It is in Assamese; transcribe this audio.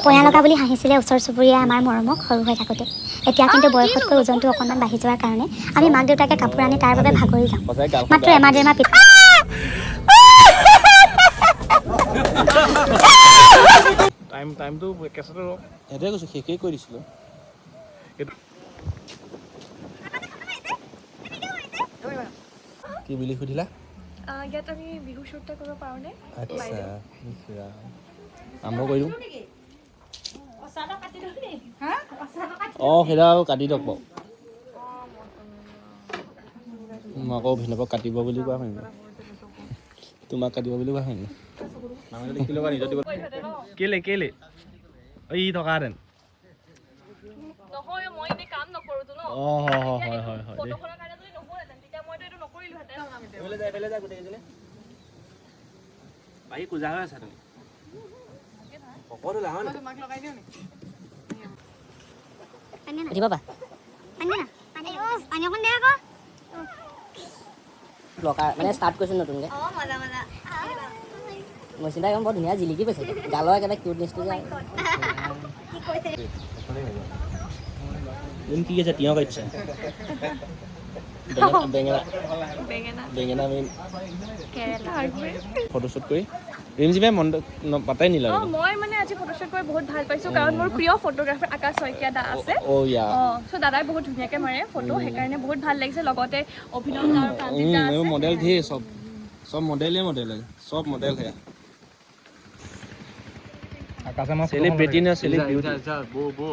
পয়া লগা বুলি হাঁহিছিলে ওচৰ চুবুৰীয়াই আমাৰ মৰমক সৰু হৈ থাকোঁতে। এতিয়া কিন্তু বয়সতকৈ ওজনটো অকণমান বাঢ়ি যোৱাৰ কাৰণে আমি মাক দেউতাকে কাপোৰ আনি তাৰ বাবে ভাগৰি যাওঁ। সঁচাই গালখন মাত্ৰ বেয়া। এমাহ ডেৰমাহ টাইমটো কেঁচাটো ৰখ। সেইটোৱে কৈছোঁ, শেষেই কৰি দিছিলোঁ। কি বুলি সুধিলা? ইয়াত আমি বিহু শ্বুট এটা কৰিব পাৰোঁনে? আচ্ছা, আৰম্ভ কৰি দিওঁ। অঁ, সেইডাল কাটি দিয়ক বাৰু। মই আকৌ ভিনদেউক কাটিব বুলি কোৱা শুনিলোঁ, তোমাক কাটিব বুলি কোৱা শুনিলোঁ। কেলে কেলে ই থকাহেঁতেন? নহয়, মই এনেই কাম নকৰোঁতো ন। অঁ, হয় হয় হয় দেই। ফটোখনৰ কাৰণে যদি নহ'লহেঁতেন, তেতিয়া মইতো এইটো নকৰিলোহেঁতেন। বাকী কোজা হৈ আছা তুমি? শকত হ'লা হয় নাই? উঠিব পা। পানী অকণ দে আকৌ। লকাৰ মানে ষ্টাৰ্ট কৰিছোঁ নতুনকৈ। মৈচিন্তা একদম বৰ ধুনীয়া জিলিকি গৈছে, গালৰ একেবাৰে কিউটনেছটো যে। তুমি কি কৈছা? তিয়ঁহ কাটিছা, বেঙেনা, বেঙেনা। বেঙেনা মেইন। কেৰেলা। ফটোশ্বুট কৰি ৰিমজিমে মন পাতাই নিলা। অঁ, মই মানে আজি ফটোশ্বুট কৰি বহুত ভাল পাইছোঁ, কাৰণ মোৰ প্ৰিয় ফটোগ্ৰাফাৰ আকাশ শইকীয়া দা আছে। অ' ইয়া। অঁ, চ' দাদাই বহুত ধুনীয়াকৈ মাৰে ফটো, সেইকাৰণে বহুত ভাল লাগিছে। লগতে অভিনৱ দা আৰু প্ৰাঞ্জিত দা আছে। মডেল ধেৰ, চব মডেলেই মডেল, চব মডেল সেয়া। আকাশে মই চেলিব্ৰিটি নে চেলিব্ৰিটি। ফটো।